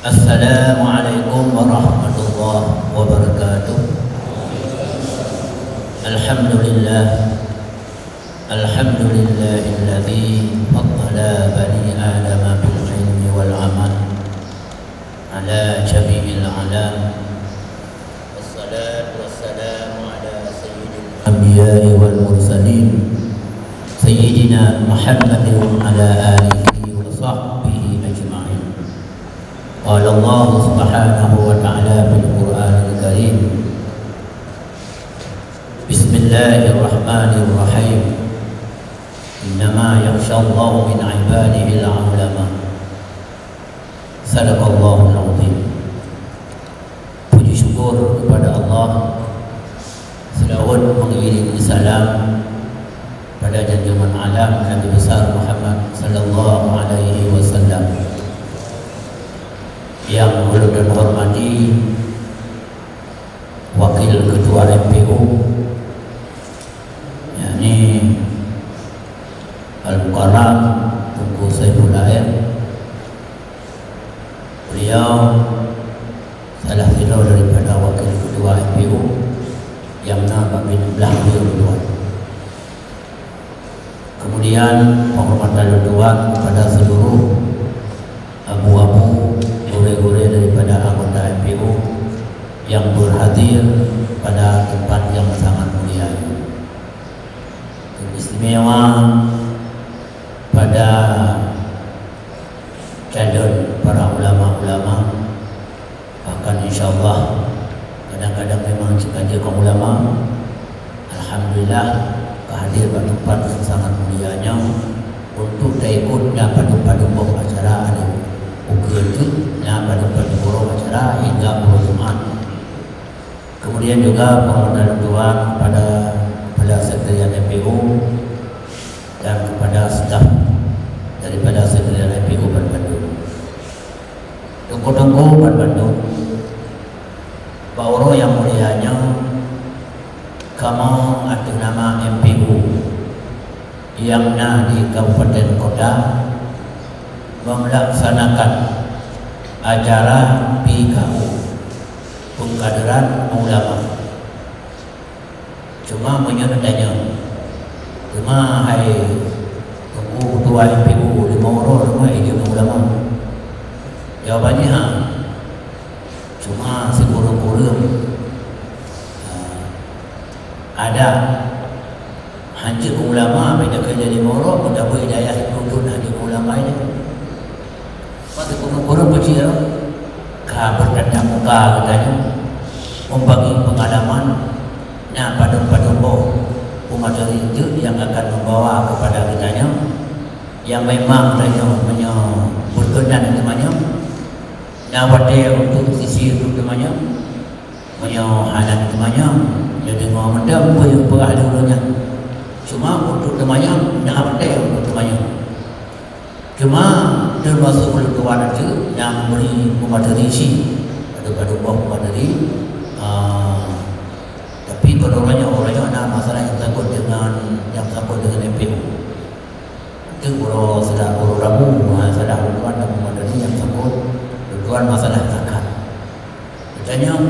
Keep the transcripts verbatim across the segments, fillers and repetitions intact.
Assalamualaikum warahmatullahi wabarakatuh. Alhamdulillah. Alhamdulillahilladzi faddala bani Adama bil ilmi wal amal ala jami'il alam. Wassalatu wassalamu ala sayyidil anbiya'i wal mursalin, sayyidina Muhammadin wa ala alihi wa sahbihi ajma'in. Qala Allah subhanahu wa ta'ala fil Qur'anil Karim, Bismillahirrahmanirrahim. Innama yakhsyallaha min ibadihil ulama. Sadaqallahul azim. Puji syukur kepada Allah, seulaweuet mengiringi salam pada junjungan alam Nabi besar Muhammad sallallahu alaihi wasallam. Yang ulôn hormati Wakil Ketua M P U, yakni Al-Mukarram Teungku Saiful Aem. Beliau salah sidroe daripada wakil ketua M P U nyang na bak binéh blah uroe duluan. Kemudian, penghormatan lôn tuan kepada seluruh abu-abu, gurée-gurée daripada anggota M P U yang berhadir pada tempat yang sangat mulia ini. Istimewa pada calon para ulama-ulama, bahkan insya Allah kadang-kadang memang cit ka jeuet keu ulama. Alhamdulillah, ka hadir bak teumpat nyang sangat mulia nyoe untuk taikot na padub-padub boh acara adoe ukeue teuk, na padub-padub boh acara hingga uroe Jumat. Kemudian juga penghormatan lôn tuan kepada Kepala Sekretariat M P U dan kepada staf daripada Sekretariat M P U banmandum. Teungku-teungku banmandum, bak uroe nyang mulia nyoe, kamoe ateueh nama M P U nyang na di kabupaten kota meulaksanakan acara P K U, peungkaderan ulama. Cuma meunyoe neutanyong, teuma hai Teungku Ketua M P U, lima uroe teuma ijeuet keu ulama? Jawaban jih, ha. Cuma sikureueng-kureueng, ah, ada hanjeuet keu ulama, beda keu lima uroe, meunyoe hidayah itu tu hanjeuet keu ulama ini. Maka gurée-gurée peucit ka bertatap muka geutanyoe, membagi pengalaman, na padub-padub boh pemateri jeuet nyang akan membawa kepada geutanyoe, nyang memang tanyoe meunyoe berkenan teumanyong, na watée untuk sisi untuk teumanyong, Meunyoe hana teumanyong, neudeungoe mantong peue nyang peugah lé ulôn nyan. Cuma untuk teumanyong, na watée untuk teumanyong. Cuma teumasok ulôn tuan cit nyang meubri pemateri si, padub-padub boh pemateri, ah, tapi kon uroe nyoe, uroe nyoe na masalah nyang sangkot deungon, nyang sangkot deungon M P U. Teuk uroe seudah uroe Rabu, ha, seudah ulôn tuan dan pemateri nyang sangkot ulôn tuan masalah zakat. Tanyong,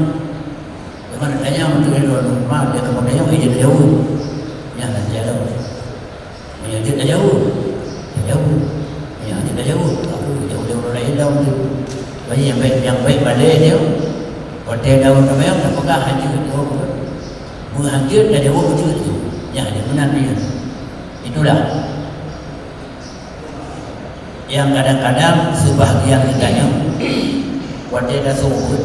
teuma tanyong untuk ulôn, ma dia kamoe tanyong, eh, jeuet tajaweueb. Nyan nan jaweueb. Meunyoe jeuet tajaweueb, tajaweueb. Meunyoe jeuet tajaweueb, aku jaweueb lé ureueng laén dah tu. Bagi nyang baik, nyang baik balée dia. Watée daun teumanyong, tapeugah hanjeuet jaweueb. Meuhanjeuet tajaweueb jeuet tu. Nyan dia meunan dia. Itulah yang kadang-kadang sebahagian geutanyoe watée taseuôt,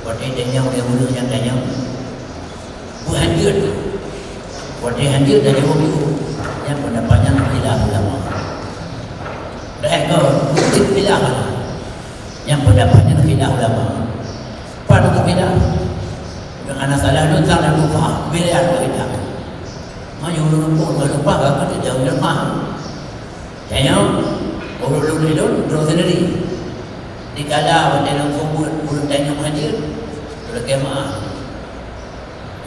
watée tanyong lé ureueng nyang tanyong, beuhanjeuet. Watée hanjeuet tajaweueb itu, nyan peundapat nyan khilaf ulama. Padahai kon, bukan khilaf. Nyang peundapat nyan khilaf ulama. Pat khilaf? Nyang hana salah lôn sang lam lupa, beda khilaf. Meunyoe ureueng kampung ka lupa, ka keuneuk jaweueb lemah. Tanyoe, ureueng lôn lôn droe sendiri. Dikala watée lôn seuôt ureueng tanyong hanjeuet, lakée meu'ah.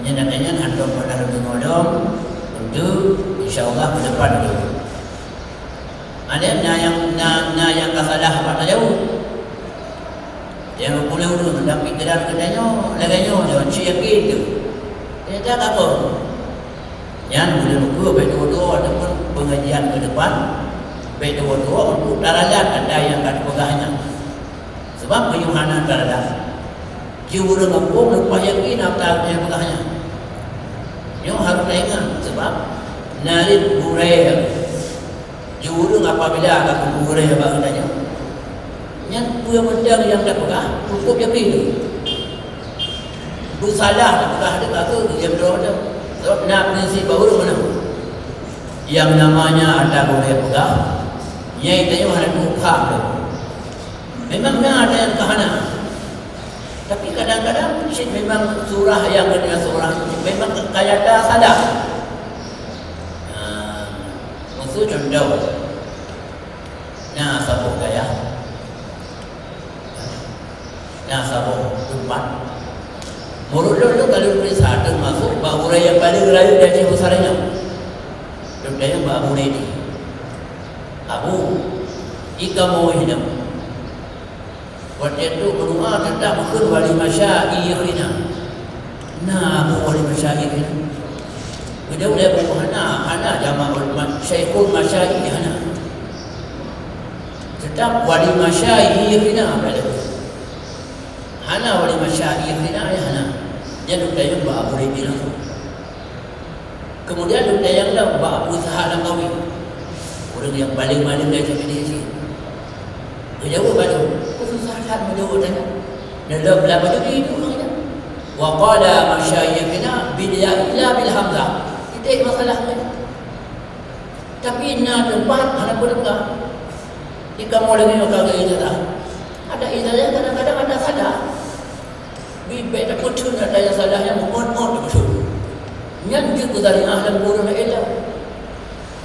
Nyan, nyan, nyan, hantom pernah lôn deungoe lom, untuk insya Allah ke depan lom. Ada na nyang, na, na nyang ka salah bak tajaweueb. Nyang peureulèe ureueng dalam pikiran geutanyoe lagèe nyoe, nyoe cit yakin teuh. Ternyata ka kon. Nyan buleuen ukeue bèk tuwoe-tuwoe ataupun pengajian ke depan, bèk tuwoe-tuwoe untuk taralat ata nyang ka teupeugah nyan. Sebab meunyoe hana taralat, jih ureueng gampông leupah yakin ata nyang peugah nyan. Nyoe harôh taingat, sebab na lé gurèe. Jih ureueng apabila ka geugurèe bak geutanyoe, nyan peue mantong nyang tapeugah, cukup yakin. Beusalah tapeugah teuka keu jeuem droe teuh. Sabab na prinsip bak ureueng meunan. Nyang namanya ata gurèe peugah, nyan tanyoe hana tuha lom. Memang na ata nyang ka hana. Tapi kadang-kadang cit memang surah nyang geutanyoe surah memang ka nyata salah. Nah, Meuseu cundoh, na saboh dayah, na saboh teumpat. Meunurot lôn, lôn ka lôn peuriksa, teumasok bak ureueng nyang paleng rayeuk di Aceh Besar nyoe. Lôn tanyong bak Abu Redi, "Abu, i kamoe hinan, watèe trok meudoa teutap kheun walimah syaikh na. Na Abu walimah syaikh na?" Geujaweueb lé Abu, "Hana, hana jamak walimah, syaikhul masyaikh hana. Teutap walimah syaikh na, Pak Lé. Hana walimah syaikh na, ya hana." Nyan lôn tanyong bak Abu Redi langsung. Keumudian lôn tanyong lom bak Abu Ishaq Al-Hantawi, ureueng nyang paleng malem di Aceh Pidie cit. Geujaweueb bak lôn, "Kok susah that meujaweueb tanyong?" Lôn lom lam Abu Redi itu ureueng nyan. "Wa qala masyayikhuna bil ya illa bil hamzah." Titik masalah nyan. Tapi na teumpat hana peue teuka. Di kamoe lagèe nyoe ka geuijazah. Ada ijazah kadang-kadang ada salah. Bibet tapeutheun ata nyang salah nyan meungon-ngon tapeutheun. Nyan jeuet keu zariah lam gurèe ilmu.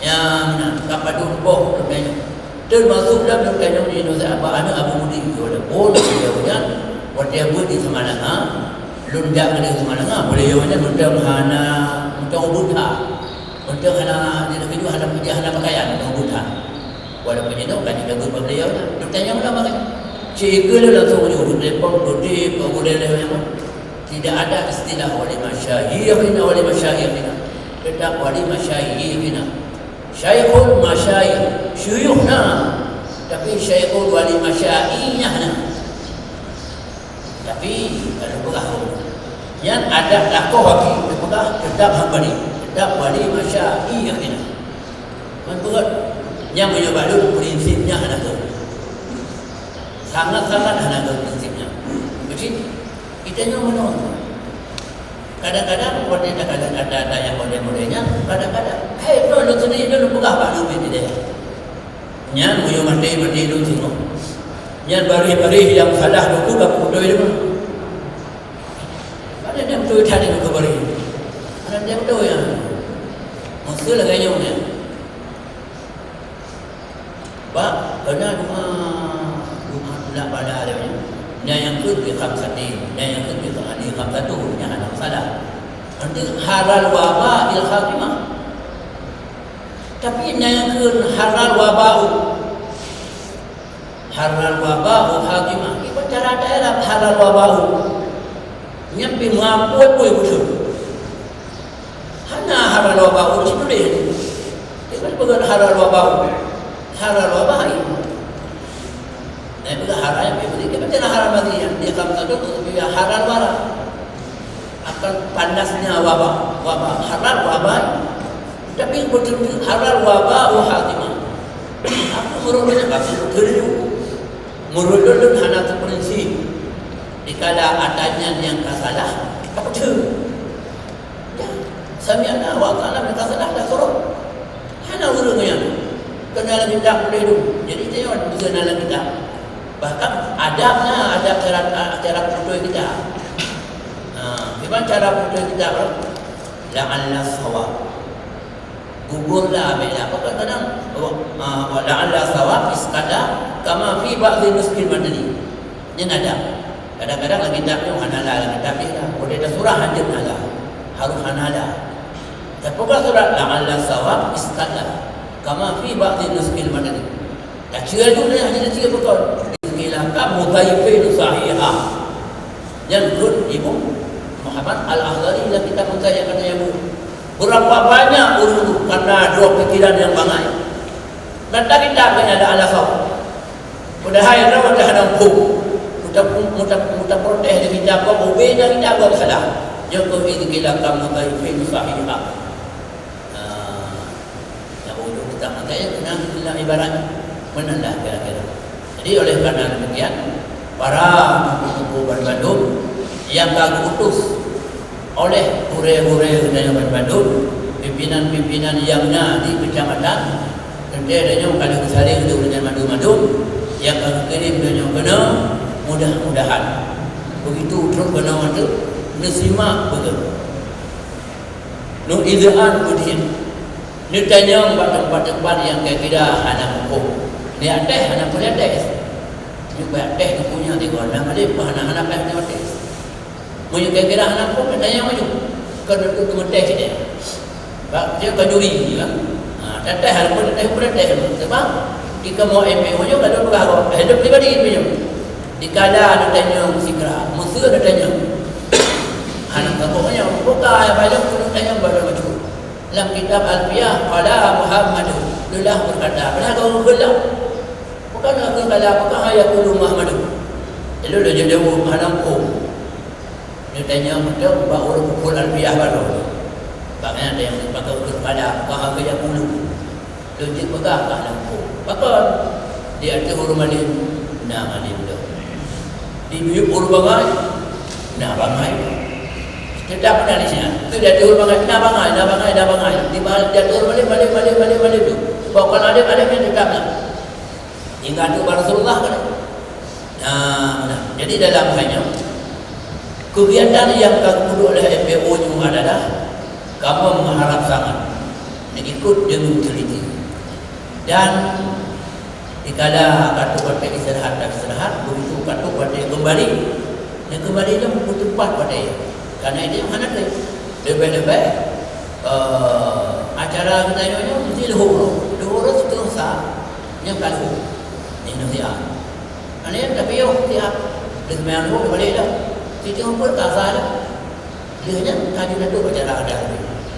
Nyan meunan, ka padum boh lom nyan. Teumasok lam lôn tanyong di Indonesia bak aneuk Abu Mudi, walaupun beliau nyan watèe beuet di Samalanga, lôn jak keudéh Samalanga, beliau nyan mantong hana, mantong ubit that. Mantong hana, di lagèe nyoe hana, hana pakaian, mantong ubit that. Walaupun jinoe ka jiteubiet bak beliau nyan. Lôn tanyong lom bak nyan. Cit ikeue lôn langsung meunyoe telepon, kode, bak gurèe lé nyan. Tidak ada istilah walimah syayikhina, walimah syayikhina. Tetap walimah syayikhina. Syaikhul masyayikh, syuyukhna. Tapi syaikhul walimah syayikhina. Tapi kalau peugah nyan ada takoh lagi, peugah tetap hamba ni, tetap walimah syayikhina. Kan beugöt. Nyan meunyoe bak lôn prinsipnya hana gèt. Sangat-sangat hana gèt prinsipnya. Meucit, kita nyoe meunoe. Kadang-kadang, watèe takalon ata-ata nyang model-model nyan, kadang-kadang, "Hai, droe lôn sendiri lôn peugah bak lôn di dayah." Nyan meunyoe maté-maté lôn singoh. Nyan baréh-baréh nyang salah lôn keu ka putôi deungon. Padahai nyan beutôi that nyan keu baréh. Padahai nyan beutôi nyan. Maksud lagèe nyoe nyan. Bak, keu na doa, doa tulak bala lé nyan. Nyan nyang kheun bi khamsatin, nyan nyang kheun bi khamsatin, nyan hana masalah. Nanti haral waba il khatimah. Tapi nyan nyang kheun haral wabau. Haral wabau khatimah. Iban cara daerah haral wabau. Nyan pi meuapui-apui beutôi. Hana haral wabau cit tuléh. Iban peugah haral wabau. Haral wabau. Nah, peugah haral yang beutôi. Iban cara haral mati yang dia kamu satu tu dia haral wabau. Akan panasnya wabah, wabah haral wabah. Tapi beutôi haral wabah wa khatimah. Aku meureuloh nyan ka keuneuk keuneuk. Meureuloh lôn hana teuprinsip. Dikala ata nyan nyang ka salah, ka beutôi. Ya, sami'na wa ata'na, nyang ka salah dah surot. Hana ureueng nyan. Keu na lam kitab tuléh dum. Jadi, tanyoe bisa na lam kitab. Bahkan adab na, adab cara, cara putôi kitab. Ha, kiban cara putôi kitab tu? La'alla sawab. Gugur lah, bèk lah. Apa kadang, wa, wa la'alla sawab isqala kama fi ba'dhi nuskil madani. Nyan adab. Kadang-kadang lam kitab nyoe hana la, lam kitab nyoe la. Watèe tasurah hanjeuet na la. Harôh hana la. Tapeugah surat la'alla sawab isqala kama fi ba'dhi nuskil madani. Taceue aju nyan, hana taceue beutôi. Qila ka mudhaifin sahiha. Nyan kheun Imam Muhammad Al-Akhdari lam kitab Mangkai nyang ka tanyoe buet. Beurapa banyak ureuëng tu karena dua pikiran nyang bangai. Dan tak kita akan ada alasan. Padahai droe dah hana muphom. Muta-, muta-, mutaprotes di kitab, ubé nyang kitab salah. Nyoe keuh idh qila kamu dhaifin sahihah. Ah, nyang ujong utak maté keunan itulah ibarat meunan lah kira-kira. Jadi, oleh karena demikian, para teungku-teungku banmandum nyang ka geuutus oleh gurée-gurée geutanyoe banmandum, pimpinan-pimpinan nyang na di keucamatan, teuntée tanyoe ka lheueh geusaleng lé ureuëng nyan mandum-mandum nyang ka geukirém tanyoe keunoe, mudah-mudahan begitu trok keunoe teuh neusimak beugét. Neuideuan beudin, neutanyong bak teumpat-teumpat nyang kira-kira hana muphom. Neuyak tes hana peureulée tes. Nyoe bak tes geupeue nyan tigoe, na malém hana, hana payah nyoe tes. Meunyoe kira-kira hana muphom, neutanyong laju. Kon untuk teumeutés sidéh. Bak dia ka juri kan. Ha, tes hana peureulée tes, peureulée tes. Sebab di kamoe M P O nyoe ka lôn peugah, eh, lôn pribadi M P O nyoe. Dikala neutanyong sigra, meuseu neutanyong. Hana kamoe nyoe, buka ya banyak neutanyong baru maju. Lam kitab Alfiyah, qala Muhammadu, leulah berkata, padahai kau geulak. Bukan aku kala, bukan haya kulu Muhammadu. Lalu dia jawab, hana hukum. Dia tanya, betul, bak ureuëng pukul Alfiyah baru. Bak nyan ada yang pakai ukur kala, bukan haya kulu. Lôn jeuet peugah bak lam hukum. Pakon? Di ateueh ureuëng malém, na malém lom. Di miyueb ureuëng bangai, na bangai. Tetap na di sinan. Tu di ateueh ureuëng bangai, na bangai, na bangai, na bangai. Di ba-, di ateueh ureuëng malém, malém, malém, malém, malém tu. Pokok adék-adék nyan tetap na. Hingga tu bak Rasulullah kan? Nah, nah. Jadi dalam hal nyoe, kegiatan nyang ka geuduek oleh M P O nyoe adalah kamoe meuharab sangat meuikot deungon teliti. Dan dikala ka trok watée istirahat dan istirahat, begitu ka trok watée keumbali, dan keumbali lom beuteumpat watée. Karena itu hana treb. Leubeh-leubeh, eh, acara geutanyoe nyoe mesti leuhô uroe. Leuhô uroe sikureueng sa, nyang ka leuhô. Indonesia. Aneh, tapi yoh siap. Leuh meunan leuhô, balek dah. Sikureueng peuet ka sa dah. Lheueh nyan ka jeuet ateueh acara adat.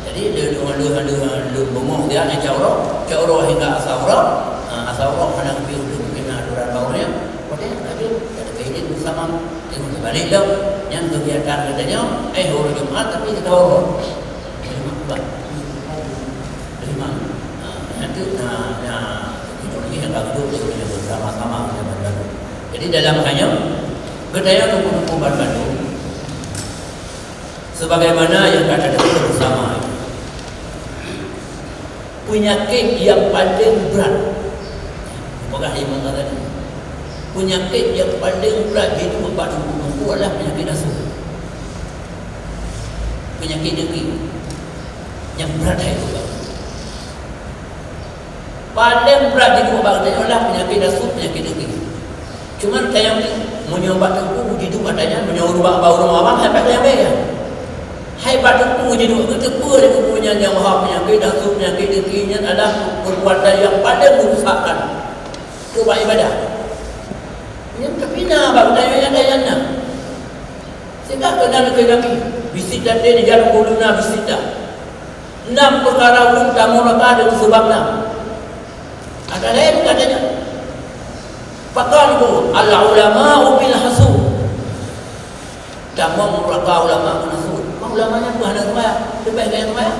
Jadi, lheueh, lheueh, lheueh, lheueh beungoh siat nyan cak uroe, cak uroe hingga asa uroe. Ha, asa uroe hana geubri ulôn mungken aturan bak uroe nyan. Watée ka jeuet, ka teuka idin beusama. Teuka teubalek lom. Nyan kegiatan geutanyoe, eh, uroe Jumat tapi teuka uroe. Jumat, Jumat. Jumat. Ha, nyan tu, na, na, itu lagi nyang ka geuduek, beusama-sama, sama. Jadi, dalam hal nyoe, geutanyoe teungku-teungku banmandum, sebagaimana nyang ka tadeungoe beusama, peunyakét nyang paleng brat, peugah Imam Ghazali, peunyakét nyang paleng brat jiduek bak teungku-teungku adalah peunyakét asu. Peunyakét dengki nyang brat hai tu. Paleng brat jiduek bak geutanyoe adalah peunyakét asu, peunyakét dengki. Cuman kayang ni, meunyoe bak teungku jiduek ata nyan, meunyoe bak, bak ureuëng awam, hai bak nyang beda. Hai bak teungku jiduek, geuteupeue lé teungku nyan nyang bahwa peunyakét asu, peunyakét dengki nyan adalah perbuatan nyang paleng merusakkan keu bak ibadah. Nyan teupina bak geutanyoe nyang kayang nyan. Sehingga keunan keu Nabi, bisit dan dia di jalan guluna bisit dah. Enam perkara ulun tamong raka deungon seubab nyan. Ada lain katanya. Pakon ku al-ulama'u bil hasud. Tamong raka ulama ngon hasud. Ulama nyan peue hana seumayang, leubeh gaya seumayang.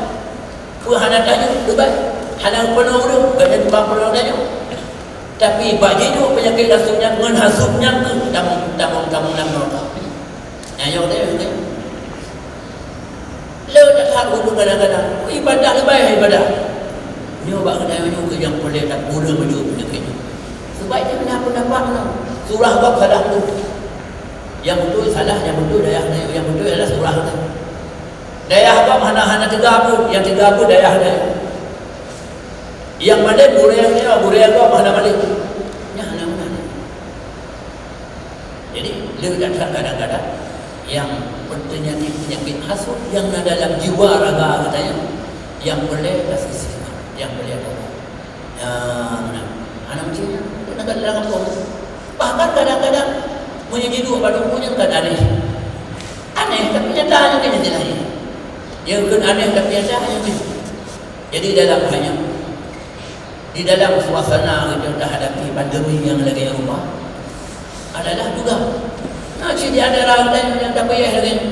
Peue hana tanyoe, leubeh. Hana peunoh ureuëng, gaya tukang peunoh tanyoe. Tapi bak jiduek peunyakét hasud nyan ngon hasud nyan keuh tamong, tamong, tamong lam neraka. Nyan nyoe teuh, teuh. Le that-that ureuëng kadang-kadang, ibadah leubeh ibadah. Nyoe bak geutanyoe nyoe keuh nyang peureulée that ureuëng meunyoe peunyakét nyoe. Sebab itu na pendapat nyoe, surah gob salah tu. Nyang beutôi salah, nyang beutôi dayah nyoe, nyang beutôi adalah surah tu. Dayah gob hana, hana teuga pun, nyang teuga pun dayah nyoe. Nyang malém gurée nyoe, gurée gob hana malém. Nyan hana meunan. Jadi, le that-that kadang-kadang nyang peunyakét-peunyakét hasut nyang na dalam jiwa raga geutanyoe, nyang peureulée taseuseumat, nyang peureulée tobat. Nyang na, aneuk kecil nyan, pernah ka dalam kampung. Bahkan kadang-kadang, meunyoe jiduek bak teungku nyan kan aneh. Nyata nyan keuh istilah nyan. Nyang kheun aneh tapi nyata nyan keuh. Jadi dalam hal nyan, di dalam suasana kita hadapi pandemi nyang lagèe rupa, adalah juga na cit di antara geutanyoe nyang tapayah lagèe nyan.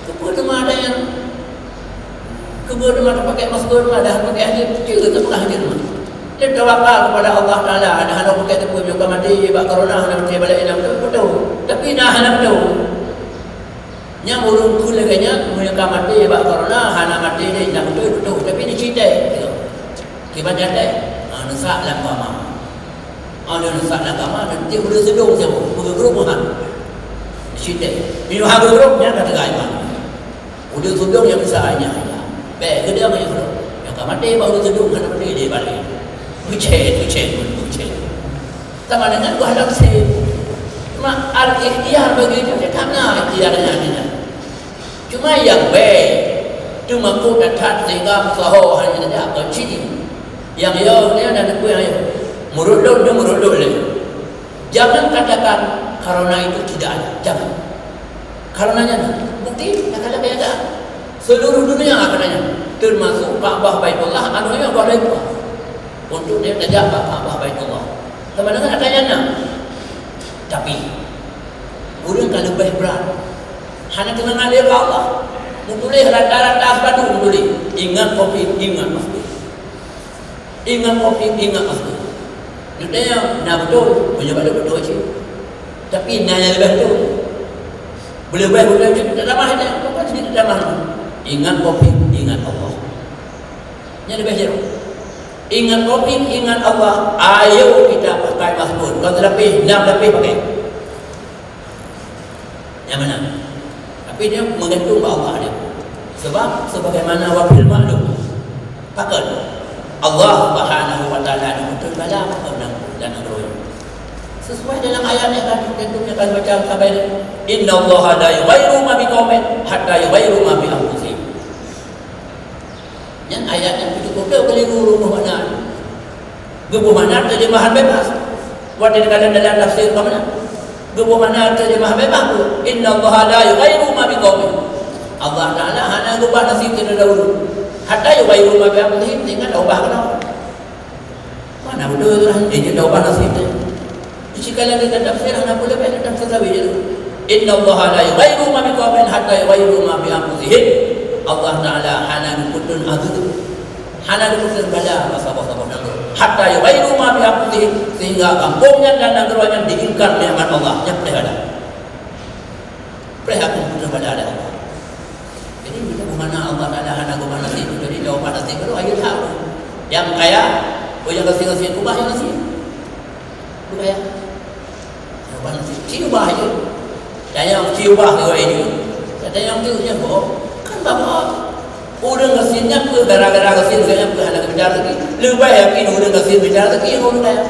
Keupeue teuma ada nyang, keupeue teuma tapakèe masker, padahai tapakèe hajat, keupeue teuma hajat teuma. Dia tawakal kepada Allah Taala, hana pakèe teupeu, nyoe ka maté bak corona, hana maté bak laén, hana beutôi. Tapi na hana beutôi. Nyang ureueng kheun lagèe nyan, meunyoe ka maté bak corona, hana maté lé, indak beutôi-beutôi, tapi neucit teh. Kiban nyang teh, ah, neusak lam kama. Ah, neusak lam kama, nanti ureueng seudong siat, meugeugrup meuhan. Neucit teh. Meunyoe hana geugrup, nyan ka teuga iman. Ureueng seudong nyang bisa hanya, hanya. Bèk, geudong nyang seudong. Nyang ka maté bak ureueng seudong, hana maté lé bak laén. Meucèt, meucèt, meucèt. Sama dengan buah lam sép. Cuma al-ikhtiyar bagi itu, dia tak na ikhtiyar nyan, nyan. Cuma nyang bèk, teuma kok that-that sehingga meusaho hana tajak keu cit. Nyang yo, nyan na neupeu nyang yo. Meureuet lôn, nyoe meureuet lôn lé. Jangan katakan karena itu tidak ada. Jangan. Karena nyan, bukti, na kalon kenyataan. Seluruh dunia akan nanya. Termasuk Ka'bah Baitullah, anu nyan Ka'bah Baitullah. Untuk dia tajak bak Ka'bah Baitullah. Sama dengan ada yang nak. Tapi, ureueng ka leubeh brat. Hana teungeut lé bak Allah. Meutuléh rata-rata batu meutuléh. Ingat covid, ingat masjid. Ingat covid, ingat masjid. Nyoe na beutôi, meunyoe beutôi cit. Tapi na nyang leubeh beutôi. Beuleubeh beutôi cit, tak tamah nyan. Bukan cit tak tamah. Ingat covid, ingat Allah. Nyan leubeh jauh. Ingat covid, ingat Allah. Ayo kita pakai masker. Kalau terlapih, enam lapih pakai. Nyang mana? Tapi dia meugantung bak Allah dia. Sebab sebagaimana wakil maklum, pakon Allah Subhanahu wa Taala nyang beutôi bala pakon dan nanggroe. Sesuai dalam ayat nyang ka, nyang ka baca sabai, "Innallaha la yughayyiru ma biqaumin hatta yughayyiru ma bi anfusihim." Nyan ayat nyang peucukôp teuh keuliru rumoh makna. Geuboh makna teurjeumahan bebas. Watèe teukalon dalam tafsir ka meunan. Geuboh makna teurjeumahan bebas tu, "Innallaha la yughayyiru ma biqaumin." Allah Taala hana geubah nasib teuh dahulu. Hatta yughayyiru ma bi anfusihim, sehingga taubah keunoe. Mana beutôi tu lah, eh, jeuet taubah nasib teuh. Jika lagèe tafsir hana peuleubeh teuntang sasabe jeuet. "Innallaha la yughayyiru ma biqaumin hatta yughayyiru ma bi anfusihim." Allah Taala hana geupeutrön azeueb, hana geupeutrön bala bak saboh-saboh nanggroe. "Hatta yughayyiru ma bi anfusihim," sehingga gampông nyan dan nanggroe nyan diingkar nikmat Allah, nyan preh bala. Preh akan peutrön bala lé Allah. Jadi, bila bagaimana Allah Taala hana geuubah nasib, jadi dah ubah nasib baru, ayo dah. Nyang kaya, oh, nyang gasien-gasien, ubah nyang gasien. Ubah ya. Ubah nasib. Ci ubah aja. Dan nyang ci ubah ke orang ini. Kata nyang tu, nyang bohong. Kan bapak. Ureueng gasien nyan peue gara-gara gasien, nyan peue hana geubicara lagi. Leubeh yakin ureueng gasien bicara lagi, ureueng kaya.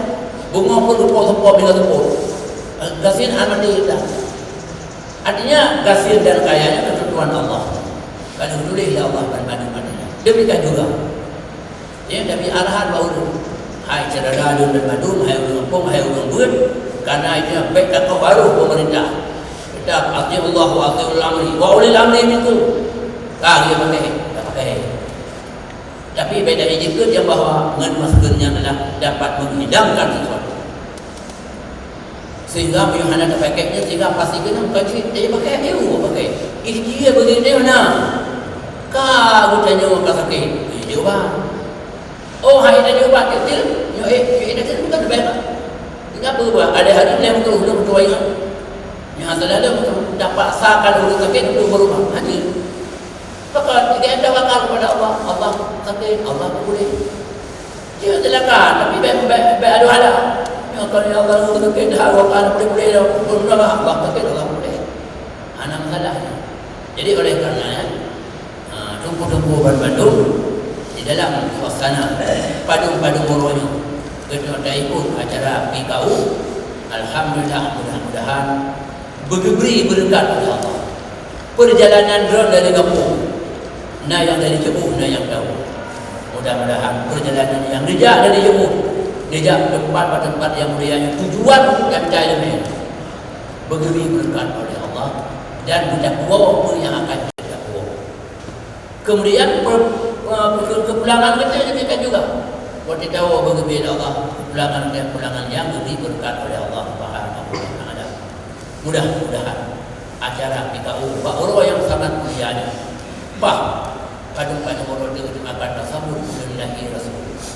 Bungoh pun seupôt-seupôt, bila seupôt. Gasien hana mandi dah. Artinya, gasien dan kaya nyan keutentuan Allah. Ka geutuléh lé Allah banmandum artinya. Demikian juga, ya, Nabi arahan bak ulôn, "Hai syedara lôn banmandum, hai ureueng gampông, hai ureueng beuet, kareuna itu nyan bèk takoh barôh peumeurintah. Tetap ati'ullah wa ati'ul amri, wa ulil amri minkum." Ka lheueh pakai, ka pakai. Tapi beda jikheun nyang bahwa ngon masker nyan adalah dapat menghilangkan sesuatu. Sehingga meunyoe hana tapakèk nyan, sehingga pasti keunan bukan cit, eh, pakai, eh, pakai. Ih, dia begini mana? Ka geutanyoe ka sakét, eh, dia ubah. Oh, hai tanyoe ubah, kecil, nyoe, eh, eh, kecil bukan leubeh, Pak. Kenapa ubah? Ada hari ni yang betul, betul, betul, ingat. Yang asal ada betul, tak paksakan orang sakit untuk berubah. Hanya. Maka, kita tawakal kepada Allah. Allah sakit, Allah boleh. Dia silakan, tapi bèk, bèk, bèk aduh alah. Ya, kalau ya Allah, sakit dah, Allah kan boleh-boleh dah. Pun dah, Allah sakit, Allah boleh. Hana masalah. Jadi, oleh karena, ha, teungku-teungku banmandum, di dalam suasana padum-padum uroe nyoe, geutanyoe taikot acara P K U, alhamdulillah, mudah-mudahan beugeubri beureukat oleh Allah. Peurjalanan droe dari gampông, na nyang dari Ceubôh, na nyang tau. Mudah-mudahan peurjalanan nyang neujak dari Ceubôh, neujak teumpat bak teumpat nyang mulia nyoe, tujuan untuk gata ileumèe, beugeubri beureukat oleh Allah dan geutanyoe peue nyang akan Kemudian, pe-, pe-, pe-, kepulangan geutanyoe demikian juga. Watèe tawoe beugeubri lé Allah, kepulangan geutanyoe kepulangan nyang geubri beureukat oleh Allah Subhanahu wa Taala. Mudah-mudahan acara P K U bak uroe nyang sangat mulia nyoe, bah, padum-padum uroe teuh akan tasambot buleuen lahé Rasulullah.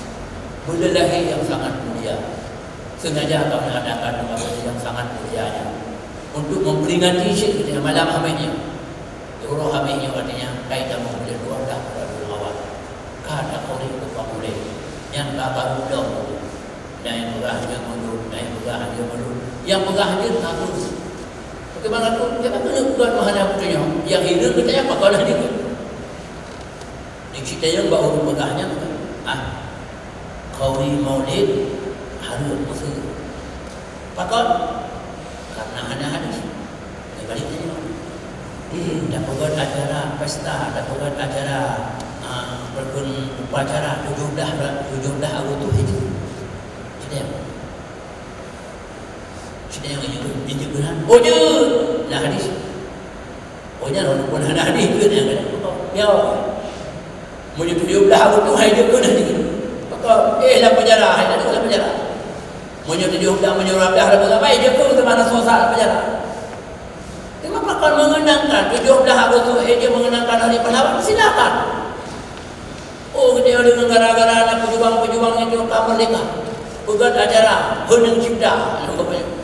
Buleuen lahé nyang sangat mulia. Sengaja kamoe adakan lam buleuen nyang sangat mulia nyoe untuk memperingati cit malam Hamèh nyoe. Uroe Hamèh nyoe artinya kai tamong buleuen dua blah Rabiul Awal. Ka takorek keu pamulèe, nyan ka barô lom. Nyang peugah jeuet meulôn, nyang peugah jeuet meulôn, nyang peugah jeuet meulôn. Bagaimana tu? Bagaimana bukan mahana geutanyoe? Nyang hireuen geutanyoe pakon lagèe nyan. Di Citayam bak ureueng peugah nyan, ah, qauri maulid hareuem meuseu. Pakon? Karena hana hadis. Keumbali tanyoe. Eh, tapeugöt acara pesta, tapeugöt acara, ah, peue kheun upacara tujoh blah, tujoh blah Agustus itu. Citayam. Citayam ingat, ingat beuna. Oh, jeuet. Nah, hadis. Oh, nyan walaupun hana hadis jeuet nyan kan. Ya. Meunyoe tujoh blah Agustus hai jeuet keunan jeuet. Pakon, eh, lam penjara, hai lam penjara. Meunyoe tujoh blah, meunyoe dua blah lam penjara, hai jeuet keunan teuma na sosa lam penjara. Teuma pakon mengenangkan tujoh blah Agustus, eh, dia mengenangkan hari pahlawan, silakan. Oh, geutanyoe deungon gara-gara na pejuang-pejuang nyang ka merdeka. Peugöt acara, heuneng cipta.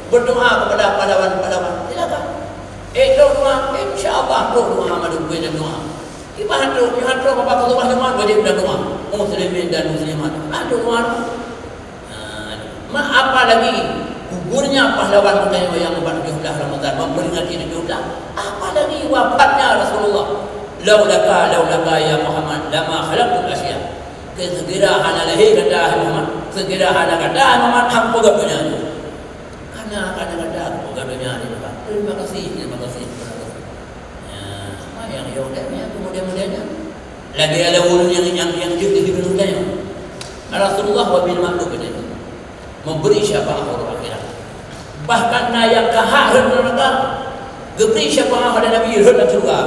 Berdoa kepada pahlawan-pahlawan. Silakan. Eh, trok doa, insya Allah trok doa mandum, dan doa. Kiban trok, kiban trok, Bapak Ketua Jemaat wajib dan doa. Muslimin dan muslimat. Ah, doa. Nah, ma-, apalagi gugurnya pahlawan geutanyoe nyang ubat tujoh blah Ramadhan, memperingati tujoh blah. Apalagi wafatnya Rasulullah. Laulaka, laulaka ya Muhammad, lama khalaqtul asya. Keu seukira hana lahé gata, hai Muhammad, seukira hana gata, hai Muhammad, hana peugöt donya nyoe. Kana, kana gata peugöt donya nyoe, Tuhan. Terima kasih, terima kasih, terima kasih. Ya, apa nyang yoh dan nyang kemudian-kemudiannya? Lagèe ada ureueng nyang, nyang, nyang jeuet di dunia nyoe. Rasulullah wabil matlub tadi memberi syafaat uroe akhirat. Bahkan na nyang ka hak rhot neuraka, geubri syafaat pada Nabi rhot lam syeuruga.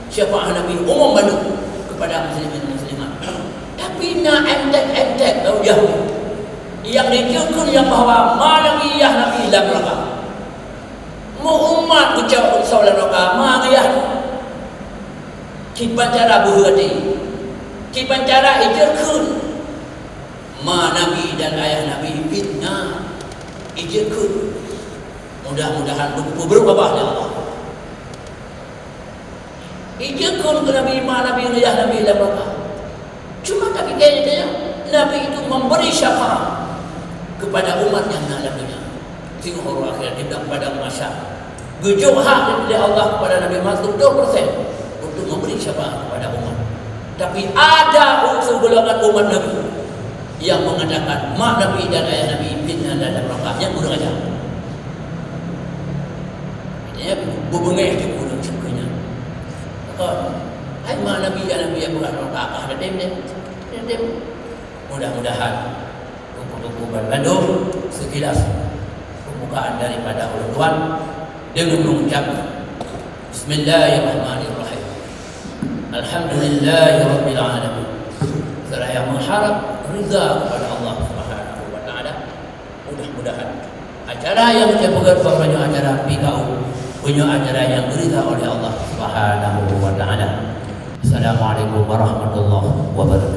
Syafaat Nabi umum bandum kepada muslimin muslimat. Tapi na entek-entek ureueng Yahudi nyang jijeuet kheun nyang bahwa ma Nabi, yah Nabi lam neuraka. Meu umat geucok beusoe lam neuraka, ma yah. Kiban cara beuheuti. Kiban cara ijeuet kheun. Ma Nabi dan ayah Nabi fitnah. Ijeuet kheun. Mudah-mudahan beupeubrôk babah lé Allah. Ijeuet kheun keu Nabi, ma Nabi, ayah Nabi lam neuraka. Cuma tapi kayaknya Nabi itu memberi syafaat kepada umat nyang na lam dunia. Singoh uroe akhirat di padang mahsyar. Geujok hak daripada Allah kepada Nabi Muhammad sepuluh persen untuk memberi syafaat kepada umat. Tapi ada unsur golongan umat Nabi yang mengatakan mak Nabi dan ayah Nabi fitnah dan neraka. Nyan kurang ajar. Artinya, beubangga di ureueng seukeunya. Maka, hai mak Nabi, ayah Nabi, nyang peugah neraka, ah, dah tem deh. Dah tem. Mudah-mudahan Teungku-teungku bandum, sekilas pembukaan daripada ulôn tuan deungon mengucapkan, Bismillahirrahmanirrahim. Alhamdulillahirabbil alamin. Seraya mengharap ridha kepada Allah Subhanahu wa Taala. Mudah-mudahan acara nyang saya peugah bak meunyoe acara P K U, meunyoe acara nyang ridha oleh Allah Subhanahu wa Taala. Assalamualaikum warahmatullahi wabarakatuh.